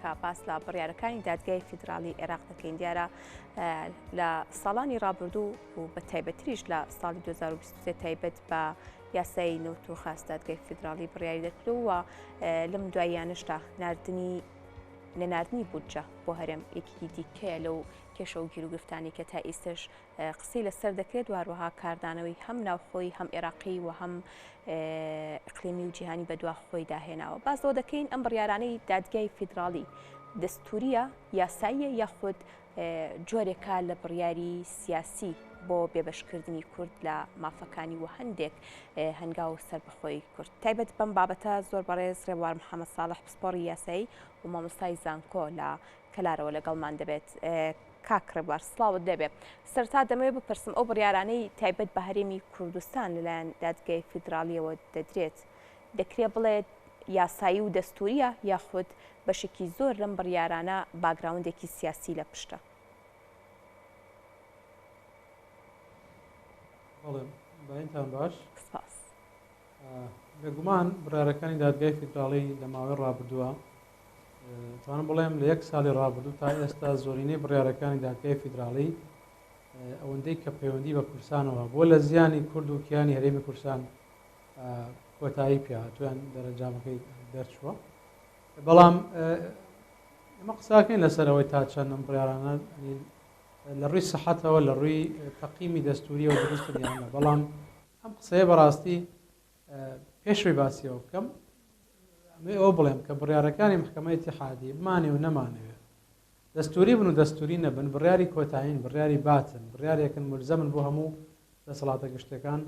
کە باس لە بڕیارەکانی دادگای فیدراڵی عێراق دەکەین. دیارە لە ساڵانی ڕابردوو و بە تایبەتریش لە ساڵی 2023 تایبەت بە یاسای نەوت و خاس دادگای فیدراڵی بڕیاری دەرکردووە و لەم دواییانشدا ناردنی نەناردنی بودجە بۆ هەرێم یەکێکی دیکەیە لەو کێشە و گیروگرفتانی کە تا ئیستش قسەی لەسەر دەکرێت و هەروەها کاردانەوەی هەم ناوخۆی هەم عێراقی و هەم ئیقلیمی و جیهانی بەدوا خۆیدا هێناوە. باس لەوە دەکەین ئەم بڕیارانەی دادگای فیدراڵی دەستوریە، یاساییە یاخود جۆرێکە لە بڕیاری سیاسی بۆ بێبەشکردنی کورد لە مافەکانی و هەندێک هەنگاو سەربەخۆی کورد. تایبەت بەم بابەتە زۆر بەڕێز ڕێبوار محەمەد ساڵح پسپۆڕی یاسایی و مامۆستای زانکۆ لە کەلارەوە لەگەڵمان دەبێت. کاک ڕێبوار سڵاوت لێبێ. سەرەتا دەمەوێت بپرسم ئەو بڕیارانەی تایبەت بە هەرێمی کوردستان لەلایەن دادگای فیدراڵیەوە دەدرێت دەکرێ بڵێت یاسایی و دەستوریە یاخود بەشێکی زۆر لەم بڕیارانە باگراوندێکی سیاسی لە پشتە؟ بەڵێ بەینتان باش. سپاس. بێگومان بڕیارەکانی دادگای فیدراڵی لە ماوەی ڕابردووە توانم بڵێم لە یەک ساڵی ڕابردوو تا ئێستا زۆرینەی بڕیارەکانی دادگای فیدراڵی ئەوەندەی کە پەیوەندی بە کوردستانەوە بۆ لە زیانی کورد و کیانی هەرێمی کوردستان کۆتایی پێهاتویان دەرەنجامەکەی دەرچووە بەڵام ئێمە قساکەین لەسەرەوەی تا چەند ئەم بڕیارانە لە ڕووی سەحەتەوە لە ڕووی تەقیمی دەستوریەوە دروستن یان نە بەڵام ئەم قسەیە بەڕاستی پێشوی باسیەوە بکەم ئەمێ ئەوە بڵێم کە بڕیارەکانی محکمە ئیتیحادی بمانێ و نەمانەوێ دەستوری بن و دەستوری نەبن بڕیاری کۆتایین بڕیاری باتن بڕیارێکن ملزەمن بۆ هەموو دەسەڵاتە گشتەکان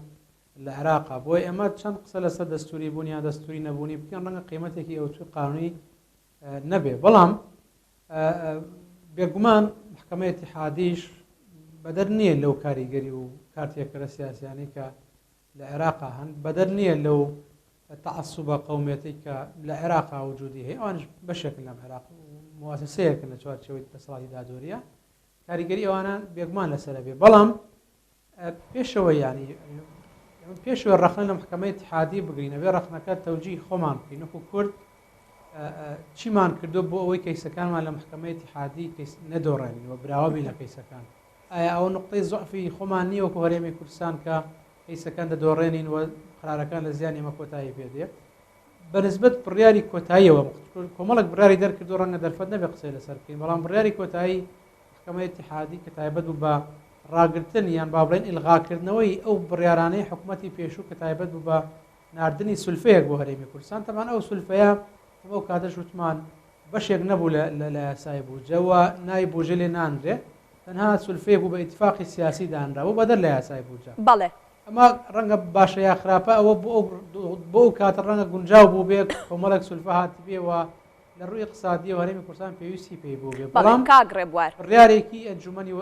لە عێراقا بۆیە ئێمە چەند قسە لەسەر دەستوری بوون یان دەستوری نەبوونی بکەین ڕەنگە قیمەتێکی ئەوتوی قانونی نەبێ بەڵام بێگومان محکمە ئیتیحادیش بەدەر نییە لەو کاریگەری و کارتێکەرە سیاسیانەی کە لە عێراقا هەن، بەدەر نییە لەو تەعەسوبە قەومیەتەی کە لە عێراقا وجودی هەیە، ئەوانیش بەشێکن لەم عێراق و مواسسەیەکن لە چوارچێوەی دەسەڵاتی دادوەریە، کاریگەری ئەوانە بێگومان لەسەر ئەبێ، بەڵام پێشەوە یانی پێشەوە ڕەخنە لە محکمە ئیتیحادی بگرین ئەبێ ڕەخنەکە تەوجیهی خۆمان بکەین وەکو کورد چیمان کردو بۆ ئەوەی کەیسەکانمان لە محکمە ئیتیحادی کەیس نەدۆڕێنین و براوە بین لە کەیسەکان ئایا ئەوە نوقتەی زوعفی خۆمان نییە وەکو هەرێمی کوردستان کە کەیسەکان دەدۆڕێنین و قەرارەکان لە زیانی ئێمە کۆتایی پێ دێ؟ بە نسبەت بڕیاری کۆتاییەوە کۆمەڵێک بڕیاری دەرکردو ڕەنگە دەرفەت نەبێ قسەی لەسەر بکەین بەڵام بڕیاری کۆتایی محکمە ئیتیحادی کە تایبەت بوو بە ڕاگرتن یان با بڵێین ئیلغاکردنەوەی ئەو بڕیارانەی حکومەتی پێشوو کە تایبەت بوو بە ناردنی سولفەیەک بۆ هەرێمی کوردستان تەبعەن ئەو سولفەیە ئەو کاتەش وتمان بەشێک نەبوو لە یاسای بودجە و ناوی بودجە لێ نانرێ، تەنها سولفەیەک بوو بە ئیتفاقی سیاسی دانرابوو بەدەر لە یاسای بودجە. بەڵێ. ئەمە ڕەنگە باشە یا خراپە ئەوە بۆ ئەو بۆ ئەو کاتە ڕەنگە گونجاو بووبێ کۆمەڵێک سولفە هاتبێ و لە ڕووی ئیقتسادییەوە هەرێمی کوردستان پێویستی پێی بووبێ بەڵێ بەڵام کاک ڕێبوار. بڕیارێکی ئەنجوومەنی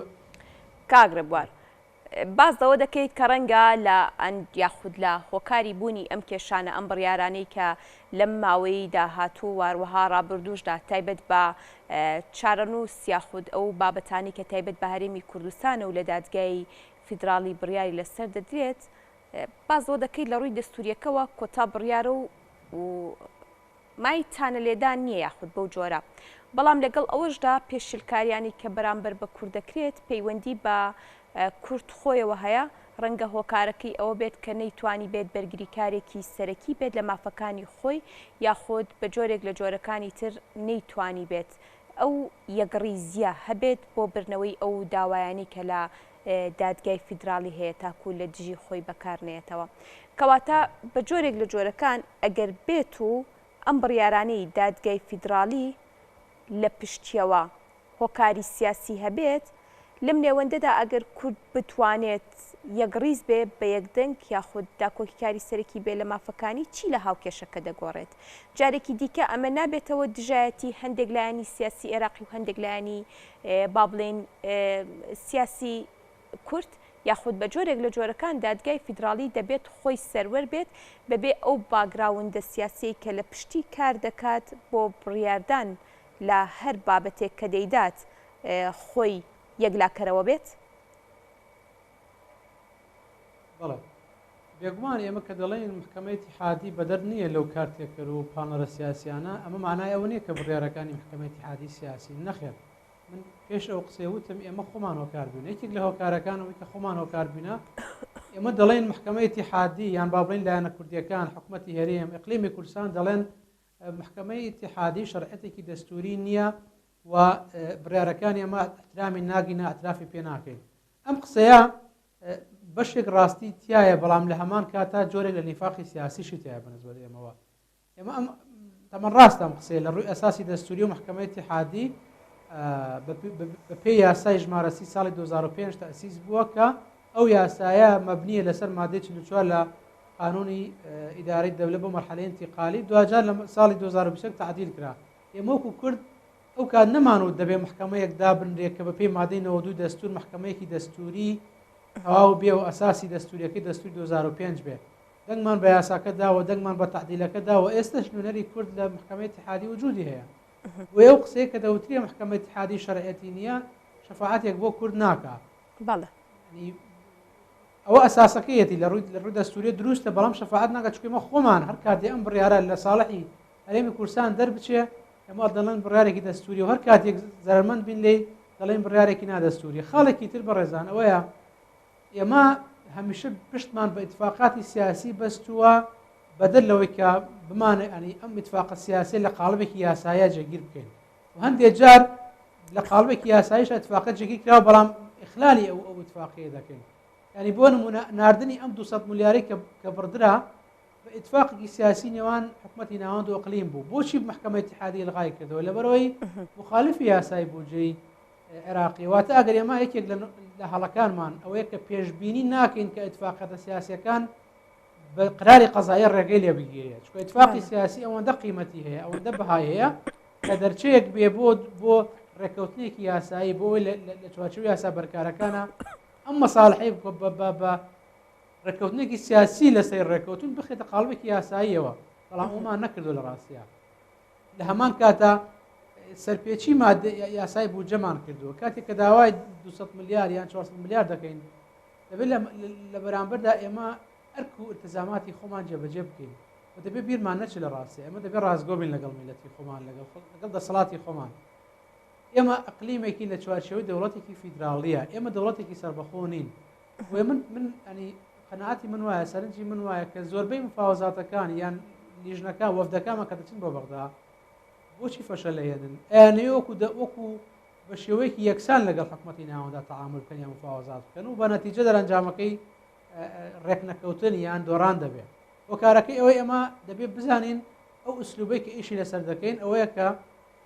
کاک ڕێبوار باس لەوە دەکەیت کە ڕەنگە لە ئەند یاخود لە هۆکاری بوونی ئەم کێشانە، ئەم بڕیارانەی کە لەم ماوەی داهاتوو و هەروەها ڕابردووشدا تایبەت بە چارەنووس یاخود ئەو بابەتانەی کە تایبەت بە هەرێمی کوردستانە و لە دادگای فیدراڵی بڕیاری لەسەر دەدرێت، باس لەوە دەکەیت لە ڕووی دەستوورییەکەوە کۆتا بڕیارە و مای تانە لێدان نییە یاخود بەو جۆرە، بەڵام لەگەڵ ئەوەشدا پێشلکاریانەی کە بەرامبەر بە کورد دەکرێت پەیوەندی بە کورد خۆیەوە هەیە، ڕەنگە هۆکارەکەی ئەوە بێت کە نەیتوانیبێت بەرگریکارێکی سەرەکی بێت لە مافەکانی خۆی یاخود بە جۆرێک لە جۆرەکانی تر نەیتوانیبێت ئەو یەکڕیزییە هەبێت بۆ بردنەوەی ئەو داوایانەی کە لە دادگای فیدراڵی هەیە تاکو لە دژی خۆی بەکار نەیەتەوە. کەواتە بە جۆرێک لە جۆرەکان ئەگەر بێت و ئەم بڕیارانەی دادگای فیدراڵی لە پشتیەوە هۆکاری سیاسی هەبێت، لەم نێوەندەدا ئەگەر کورد بتوانێت یەکڕیز بێ بە یەک دەنگ یاخود داکۆکیکاری سەرەکی بێ لە مافەکانی چی لە هاوکێشەکە دەگۆڕێت؟ جارێکی دیکە ئەمە نابێتەوە دژایەتی هەندێک لایەنی سیاسی ئێراقی و هەندێک لایەنی با بڵێین سیاسی کورد یاخود بە جۆرێک لە جۆرەکان دادگای فیدراڵی دەبێت خۆی سەروەر بێت بەبێ ئەو باگراوندە سیاسیەی کە لە پشتی کار دەکات بۆ بڕیاردان لە هەر بابەتێک کە دەیدات خۆی یەکلاکەرەوە بێت؟ بەڵێ. بێگومان ئێمە کە دەڵێین مەحکەمەی ئیتیحادی بەدەر نییە لەو کارتێکەر و پاڵنەرە سیاسیانە، ئەمە مانای ئەوە نییە کە بڕیارەکانی مەحکەمەی ئیتیحادی سیاسین، نەخێر من پێش ئەو قسەیە وتم ئێمە خۆمان هۆکار بووین، یەکێک لە هۆکارەکان ئەوەی کە خۆمان هۆکار بووینە ئێمە دەڵێین مەحکەمەی ئیتیحادی یان با بڵێین لایەنە کوردییەکان، حکومەتی هەرێم، ئیقلیمی کوردستان دەڵێن مەحکەمەی ئیتیحادی شەرعیەتێکی دەستووری نییە و بڕیارەکانی ئەمە ئیحترامی ناگینە ئیعترافی پێ ناکەین. ئەم قسەیە بەشێک ڕاستی تایە بەڵام لە هەمان کاتا جۆرێک لە نیفاقی سیاسیشی تایە بەنسبەت ئێمەوە. ئێمە ئەم تەمەن ڕاستە ئەم قسەیە لە ڕووی ئەساسی دەستوری و مەحکەمەی ئیتیحادی بە پێی یاسای ژمارە 30 ساڵی 2005 تەئسیس بووە کە ئەو یاسایە مەبنیە لەسەر مادەی 44 لە قانونی ئیدارەی دەولە بۆ مەرحەلەی ئینتیقالی دواجار لە ساڵی 2021 تەعدیل کرا. ئێمە وەکو کورد ئەو کات نەمانوت دەبێ مەحکەمەیەک دابنرێ کە بەپێی مادەی 92 دەستور مەحکەمەیەکی دەستوری تەواو بێ و ئەساسی دەستوریەکەی دەستوری 2005 بێ. دەنگمان بە یاساکە دا و دەنگمان بە تەعدیلەکە دا و ئێستەش نوێنەری کورد لە مەحکەمەی ئیتیحادی وجودی هەیە. بۆیە ئەو قسەیە کە دەوترێ مەحکەمەی ئیتیحادی شەرعیەتی نییە شەفاعەتێک بۆ کورد ناکا. بەڵێ. یعنی ئەوە ئەساسەکەیەتی لە ڕووی لە ڕووی دەستووری دروستە بەڵام شەفاعەت ناکات چونکە ئێمە خۆمان هەر کاتێ ئەم بڕیارە لە ساڵحی هەرێمی کوردستان دەربچێ ئێمە دەڵێن بڕیارێکی دەستووری و هەر کاتێک زەرەرمەند بین لێی دەڵێن بڕیارێکی نادەستووری. خاڵێکی تر بەڕێزان ئەوەیە ئێمە هەمیشە پشتمان بە ئیتفاقاتی سیاسی بەستووە بەدەر لەوەی کە بمانێ ئەنی ئەم ئیتفاقە سیاسی لە قاڵبێکی یاسایە جێگیر بکەین و هەندێک جار لە قاڵبێکی یاساییش ئیتفاقە جێگیر کراوە بەڵام ئیخلالی ئەو ئەو ئیتفاقیە دەکەین. یعنی بۆ نمونە ناردنی ئەم 200 ملیارەی کە بڕدرا بە ئیتفاقێکی سیاسی نێوان حکومەتی ناوەند و ئەقلیم بوو. بۆچی محکمە ئیتحادی ئیلغای کردەوە؟ لەبەرئەوەی مخالفی یاسای بودجەی عێراقی. واتە ئەگەر ئێمە یەکێک لە هەڵەکانمان ئەوەیە کە پێشبینی ناکەین کە ئیتفاقەتە سیاسیەکان بە قراری قەزایی ڕێگەی لێ بگیرێت، چونکە ئیتفاقی سیاسی ئەوەندە قیمەتی هەیە، ئەوەندە بەهای هەیە کە دەرچەیەک بێ بۆ ڕێککەوتنێکی یاسایی بۆ ئەوەی لە چوارچێوەی یاسا بەرکارەکانە ئەم مەساڵحەی بە ڕێککەوتنێکی سیاسی لەسەر ڕێککەوتون بخێتە قاڵبێکی یاساییەوە، بەڵام ئەومان نەکردو لە ڕاستیا. لە هەمان کاتا سەرپێچی یاسای بودجەمان کردووە. کاتێک کە داوای 200 ملیار یان 400 ملیار دەکەین دەبێت لە بەرامبەردا ئێمە ئەرک و التزاماتی خۆمان جێبەجێ بکەین و دەبێت بیرمان نەچێت لە ڕاستی. ئێمە دەبێت ڕاستگۆ بین لەگەڵ میلەتی خۆمان، لەگەڵ دەسەڵاتی خۆمان. ئێمە ئەقلیمێکی لە چوارچێوەی دەوڵەتێکی فیدراڵیە، ئێمە دەوڵەتێکی سەربەخۆ نین. بۆیە من من ئەنی قەناعەتی من وایە، سەرنجی من وایە کە زۆربەی مفاوەزاتەکان یان لیژنەکان وەفدەکانمان کە دەچن بۆ بەغدا بۆچی فەشەل ئەهێنن؟ ئەیانەوێ وەکو وەکو بە شێوەیەکی یەکسان لەگەڵ حکومەتی ناوەندا تەعامول بکەن یان مفاوەزات بکەن و بە نەتیجە دەرەنجامەکەی ڕێکنەکەوتن یان دۆڕان دەبێت. هۆکارەکەی ئەوەی ئێمە دەبێت بزانین ئەو ئوسلوبەی کە ئیشی لەسەر دەکەین ئەوەیە کە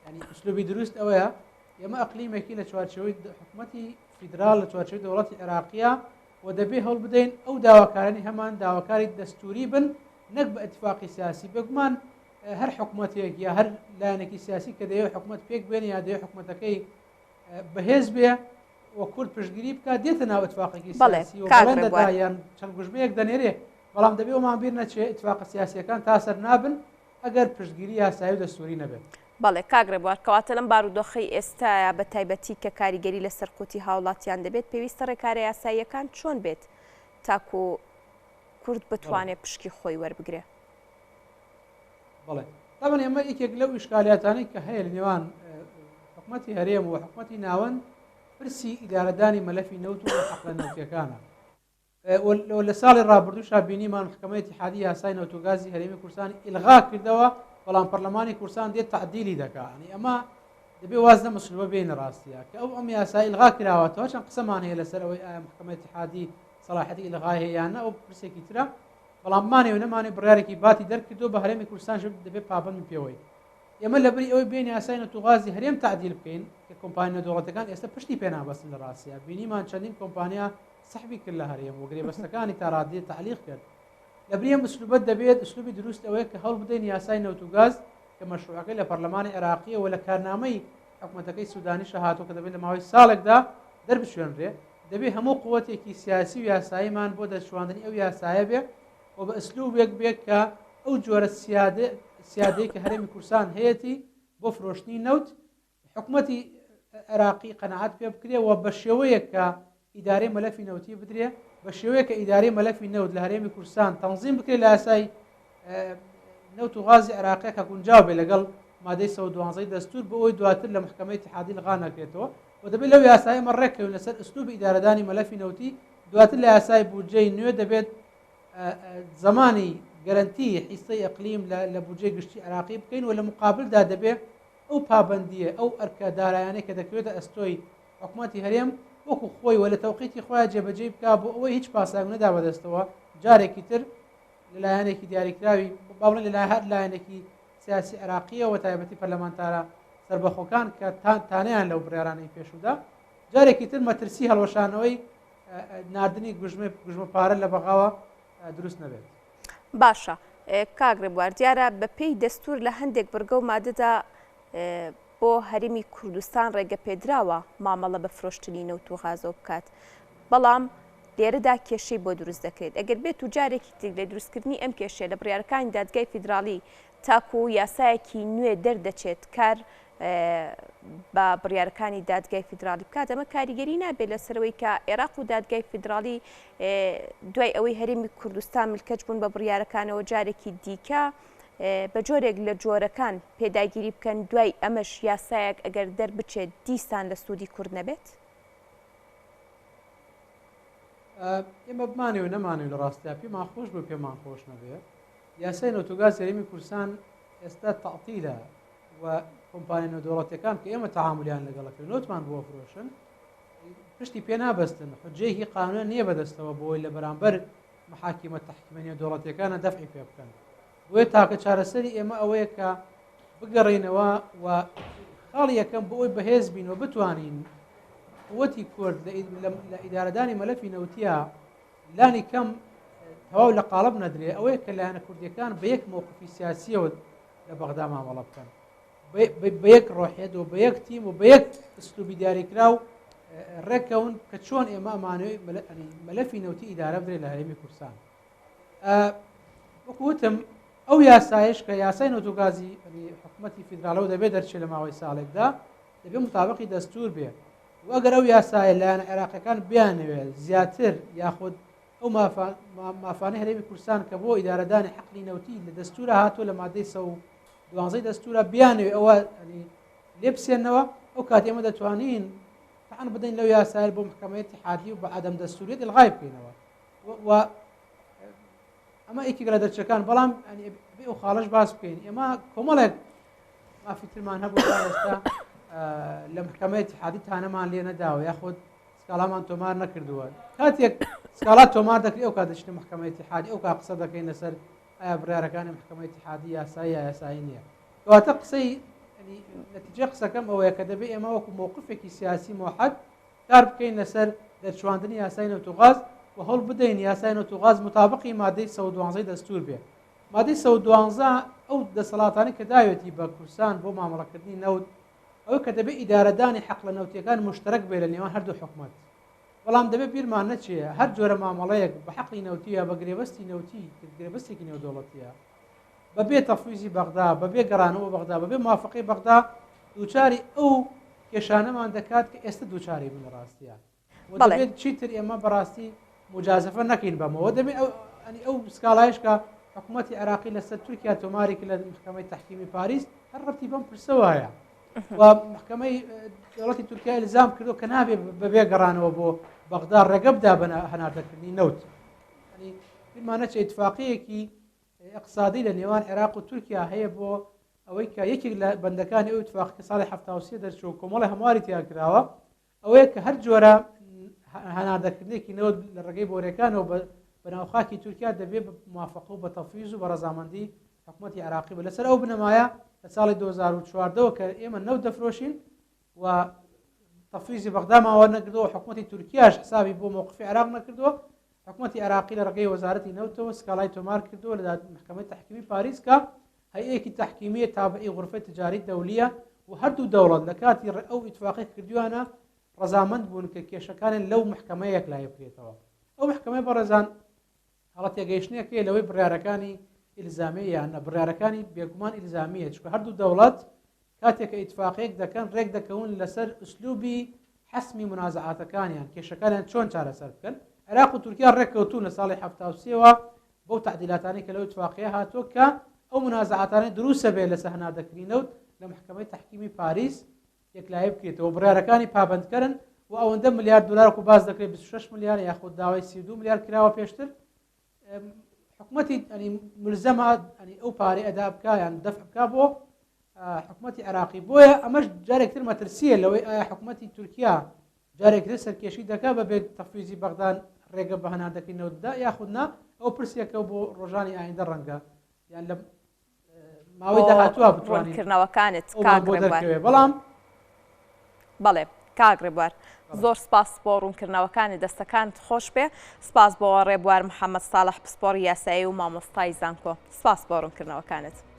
ینی ئوسلوبی دروست ئەوەیە ئێمە ئەقلیمێکی لە چوارچێوەی حکومەتی فیدراڵ لە چوارچێوەی دەوڵەتی عێراقیە و دەبێ هەوڵ بدەین ئەو داواکارانی هەمان داواکاری دەستوری بن نەک بە ئیتفاقی سیاسی. بێگومان هەر حکومەتێک یا هەر لایەنێکی سیاسی کە دەیەوێت حکومەت پێک بێنێ یا دەیەوێت حکومەتەکەی بەهێز بێ و کورد پشتگیری بکات دێتە ناو ئیتفاقێکی سیاسی و بەڵێن دەدا یان چەند گوژمەیەک دەنێرێ، بەڵام دەبێ ئەومان بیر نەچێ ئیتفاقە سیاسیەکان تا سەر نابن ئەگەر پشتگیری یاسایی و دەستوری نەبێت. بەڵێ کاک ڕێبوار، کەواتە لەم بارودۆخەی ئێستایا بە تایبەتی کە کاریگەری لەسەر قوتی هاوڵاتیان دەبێت، پێویستە ڕێکارە یاساییەکان چۆن بێت تاکو کورد بتوانێت پشکی خۆی وەربگرێ؟ بەڵێ تەبعەن ئێمە یەکێک لەو ئیشکالیاتانەی کە هەیە لە نێوان حکومەتی هەرێم و حکومەتی ناوەند پرسی ئیدارەدانی مەلەفی نەوت و حەقلە نەوتیەکانە. لە ساڵی ڕابردووشا بینیمان محکمەی ئیتیحادی یاسای نەوت و گازی هەرێمی کوردستانی ئیلغا کردەوە، بەڵام پەرلەمانی کوردستان دێت تەعدیلی دەکا. یعنی ئەمە دەبێ واز لەم ئوسلوبە بێنە ڕاستیە کە ئەو ئەم یاسا ئیلغا کراوەتەوە. چەند قسەمان هەیە لەسەر ئەوەی ئایا محکمەی ئیتیحادی سەڵاحەتی ئیلغای هەیە یان نا، ئەو پرسێکی ترە. بەڵام مانێ و نەمانێ بڕیارێکی باتی دەرکردو بە هەرێمی کوردستان دەبێت پابەند بین پێوەی. ئێمە لەبری ئەوەی بێین یاسای نەوت و غازی هەرێم تەعدیل بکەین کە کۆمپانیا دەوڵەتەکان ئێستا پشتی پێ نابەستن لە ڕاستیا بینیمان چەندین کۆمپانیا سەحبی کرد لە هەرێم و گرێبەستەکانی تا ڕادەیە تەعلیق کرد. لەبری ئەم ئوسلوبە دەبێت ئوسلوبی دروست ئەوەیە کە هەوڵ بدەین یاسای نەوت و گاز کە مەشروعەکەی لە پەرلەمانی عێراقییە و لە کارنامەی حکومەتەکەی سودانیشە هاتووە کە دەبێت لە ماوەی ساڵێکدا دەربچوێنرێ، دەبێ هەموو قوەتێکی سیاسی و یاساییمان بۆ دەرچواندنی ئەو یاسایە بێ و بە ئسلوبێک بێ کە ئەو جۆرە سیادەی کە هەرێمی کوردستان هەیەتی بۆ فرۆشتنی نەوت حکومەتی عێراقی قەناعەت پێ بکرێ و بە شێوەیەک کە ئیدارەی مەلەفی نەوتی بدرێ. بە شێوەیەک کە ئیدارەی مەلەفی نەوت لە هەرێمی کوردستان تەنزیم بکرێت لە یاسای نەوت و غازی عێراقیە کە گونجاو بێ لەگەڵ مادەی 112 دەستور بۆ ئەوەی دواتر لە محکمەی ئیتیحادی لغا نەکرێتەوە و دەبێت لەو یاسایە ئێمە ڕێککەوین لەسەر ئسلوبی ئیدارەدانی مەلەفی نەوتی. دواتر لە یاسای بودجەی نوێ دەبێت زمانی گەرەنتی حیسەی ئەقلیم لە بودجەی گشتی عێراقی بکەین و لە مقابلدا دەبێت ئەو پابەندییە، ئەو ئەرکە دارایانەی کە دەکەوێتە ئەستۆی حکومەتی هەرێم وەکو خۆی و لە تەوقیتی خۆیان جێبەجێی بکا بۆ ئەوەی هیچ پاساوێک نەدا بەدەستەوە جارێکی تر لە لایەنێکی دیاریکراوی با بڵێین لە هەر لایەنێکی سیاسی عێراقییەوە تایبەتی پەرلەمانتارە سەربەخۆکان کە تانەیان لەو بڕیارانەی پێشوودا جارێکی تر مەترسی هەڵوەشانەوەی ناردنی گوژمە پارە لە بەغاوە دروست نەبێت. باشە کاک ڕێبوار دیارە بەپێی دەستور لە هەندێک بڕگە و مادەدا بۆ هەرێمی کوردستان ڕێگەپێدراوە مامەڵە بە فرۆشتنی نەوت و غازەوە بکات، بەڵام لێرەدا کێشەی بۆ دروست دەکرێت ئەگەر بێت و جارێکی تر لە دروستکردنی ئەم کێشەیە لە بڕیارەکانی دادگای فیدراڵی تاکو یاسایەکی نوێ دەردەچێت کار بە بڕیارەکانی دادگای فیدراڵی بکات ئەمە کاریگەری نابێت لەسەرەوەی کە عێراق و دادگای فیدراڵی دوای ئەوەی هەرێمی کوردستان ملکەچ بوون بە بڕیارەکانەوە جارێکی دیکە بە جۆرێک لە جۆرەکان پێداگیری بکەن دوای ئەمەش یاسایەک ئەگەر دەربچێت دیسان لە سوودی کورد نەبێت؟ ئێمە بمانەوێ نەمانەوێ لە ڕاستیا پێمان خۆش بێ پێمان خۆش نەبێ یاسای نەوت و گاز هەرێمی کوردستان ئێستا تەعتیلە و کۆمپانیا نێودەوڵەتیەکان کە ئێمە تەعامولیان لەگەڵ ئەکەین نەوتمان بۆ ئەفرۆشن پشتی پێ نابەستن حجەیەکی قانونیان نییە بەدەستەوە بۆی لە بەرامبەر محاکیمە تەحکیمە نێودەوڵەتیەکانە دەفعی پێ بکەن بۆیە تاکە چارەسەری ئێمە ئەوەیە کە بگەڕێینەوە و خاڵی یەکەم بۆ ئەوی بەهێز بین و بتوانین قوتی کورد لە ئیدارەدانی مەلەفی نەوتیە لانی کەم تەواو لە قاڵب نەدرێ ئەوەیە کە لایەنە کوردیەکان بە یەک مەوقفی سیاسیەوە لە بەغدا مامەڵە بکەن بە یەک ڕۆحیەت و بە یەک تیم و بە یەک ئسلوبی دیاریکراو ڕێککەون کە چۆن ئێمە ئەمانەوەی مەلەفی نەوتی ئیدارە بدرێت لە هەرێمی کوردستان. وەکو وتم ئەو یاسایش کە یاسای نەوت و گازی حکوومەتی فیدراڵەوە دەبێت دەرچێت لە ماوەی ساڵێکدا دەبێت متابقی دەستور بێ و ئەگەر ئەو یاسایە لایەنە عێراقیەکان بیانەوێت زیاتر یاخود ئەو مافانەی هەرێمی کوردستان کە بۆ ئیدارەدانی حەقلی نەوتی لە دەستورە هاتووە لە مادەی 112 دەستورە بیانەوێت ئەوە لێ بسێنەوە ئەو کات ئێمە دەتوانین تەعن بدەین لەو یاسایە بۆ محکمەی اتحادی و بە عدم دەستوریت الغای بکەینەوە و ئەمە یەکێک لە دەرچەکان بەڵام بێ ئەو خاڵش باس بکەین ئێمە کۆمەڵێک مافی ترمان هەبوو تا ئێستا لە محکمەی اتحادی تانەمان لێ نەداوە یاخود سکاڵامان تۆمار نەکردووە کاتێک سکاڵا تۆمار دەکرێت ئەو کات دەچینە محکمەی اتحادی ئەو کات قسە دەکەین لەسەر ئایا بڕیارەکانی محکمەی اتحادی یاسایی یا یاسایی نییە کەواتە قسەی نەتیجە قسەکەم ئەوەیە کە دەبێ ئێمە وەکو مووقفێکی سیاسی موحد کار بکەین لەسەر دەرچواندنی یاسای نەوت و غاز و هەوڵ بدەین یاسای نەوت و غاز متابقی مادەی 112 دەستور بێ مادەی 112 ئەو دەسەڵاتانی کە داوێتی بە کوردستان بۆ مامەڵەکردنی نەوت ئەوەی کە دەبێت ئیدارەدانی حەقلە نەوتیەکان مشتەرەک بێ لە نێوان هەردوو حکومەت بەڵام دەبێت بیرمان نەچێ هەر جۆرە مامەڵەیەک بە حەقلی نەوتی یا بە گرێبەستی نەوتی کە گرێبەستێکی نێودەوڵەتیە بەبێ تەفویزی بەغدا بەبێ گەڕانەوە بەغدا بەبێ موافقەی بەغدا دووچاری ئەو کێشانەمان دەکات کە ئێستا دووچاری بوون لە ڕاستیە و دەبێت چیتر ئێمە بەڕاستی موجازەفە نەکەین بەمەوە دەبێت ئەو سکاڵایش کە حکوومەتی عێراقی لەسەر تورکیا تۆماری کرد لە محکمەی تەحکیمی پاریس هەر ڕەتی بەم پرسەوە هەیە و محکمەی دەوڵەتی تورکیا ئیلزام کردو کە نابێ بەبێ گەڕانەوە بۆ بەغدا ڕێگە بدا بە هەناردەکردنی نەوت بیرمان نەچێ ئیتفاقیەکی ئیقتسادی لە نێوان عێراق و تورکیا هەیە بۆ ئەوەی کە یەکێک لە بەندەکانی ئەو ئیتفاقی کە ساڵی 73 دەرچوو کۆمەڵی هەمواری تیا کراوە ئەوەیە کە هەر جۆرە هەناردەکردنێکی نەوت لە ڕێگەی بۆرەکانەوە بە ناو خاکی تورکیا دەبێت بە موافقە و بە تەفویز و بە ڕەزامەندی حکوومەتی عێراقی بە لەسەر ئەو بنەمایە لە ساڵی 2014ەوە کە ئێمە نەوت دەفرۆشین و تەفویزی بەغدامان وەرنەگردەوە حکوومەتی تورکیاش حسابی بۆ موقفی عێراق نەکردووە حکوومەتی عێراقی لە ڕێگەی وەزارەتی نەوتەوە سکاڵای تۆمار کردووە لە محکمەی تەحکیمی پاریس کە هەیئەیەکی تەحکیمیە تابعی غرفەی تجاری دەولیە و هەردوو دەوڵەت لە کاتی ئەو ئیتفاقەی کردویانە ڕەزامەند بوون کە کێشەکانیان لەو محکەمەیە یەکلایی بکرێتەوە. ئەو محکەمەیە بەڕێزان هەڵە تێگەیشتنێک هەیە لەوەی بڕیارەکانی ئیلزامیە یان نە، بڕیارەکانی بێگومان ئیلزامیە چونکە هەردوو دەوڵەت کاتێک کە ئیتفاقیەک دەکەن ڕێک دەکەون لەسەر ئسلوبی حەسمی مونازعاتەکانیان، کێشەکانیان چۆن چارەسەر بکەن. عێراق و تورکیا ڕێککەوتوون لە ساڵی 73ەوە بەو تەعدیلاتانەی کە لەو ئیتفاقیە هاتووە کە ئەو مونازعاتانەی دروست ئەبێ لەسەر هەناردەکردنی نەوت لە مەحکەمەی تەحکیمی پاریس یەکلایی بکرێتەوە بڕیارەکانی پابەندکەرن و ئەوەندە ملیار دۆلار وەکو باس دەکرێت 26 ملیار یاخود داوای 32 ملیار کراوە پێشتر حکومەتی ئەنی ملزەمە ئەنی ئەو پارەی ئەدا بکا یان دەفع بکا بۆ حکومەتی عێراقی بۆیە ئەمەش جارێکتر مەترسیە لەوەی ئایا حکومەتی تورکیا جارێکتر سەرکێشی دەکا بە بێ تەفویزی بەغدان ڕێگە بە هەناردەکەی نەوت بدا یاخود نا ئەو پرسێکە بۆ ڕۆژانی ئایندە ڕەنگە یان لە ماوەی داهاتووە بتوانین ڕوونکردنەوەکانت کاک بۆ ڕێبوار. دەرکەوێ بەڵام بەڵێ کاک ڕێبوار زۆر سپاس بۆ ڕوونکردنەوەکانت دەستەکانت خۆش بێ سپاس بۆ ڕێبوار محەممەد ساڵح پسپۆڕی یاسایی و مامۆستای زانکۆ سپاس بۆ ڕوونکردنەوەکانت.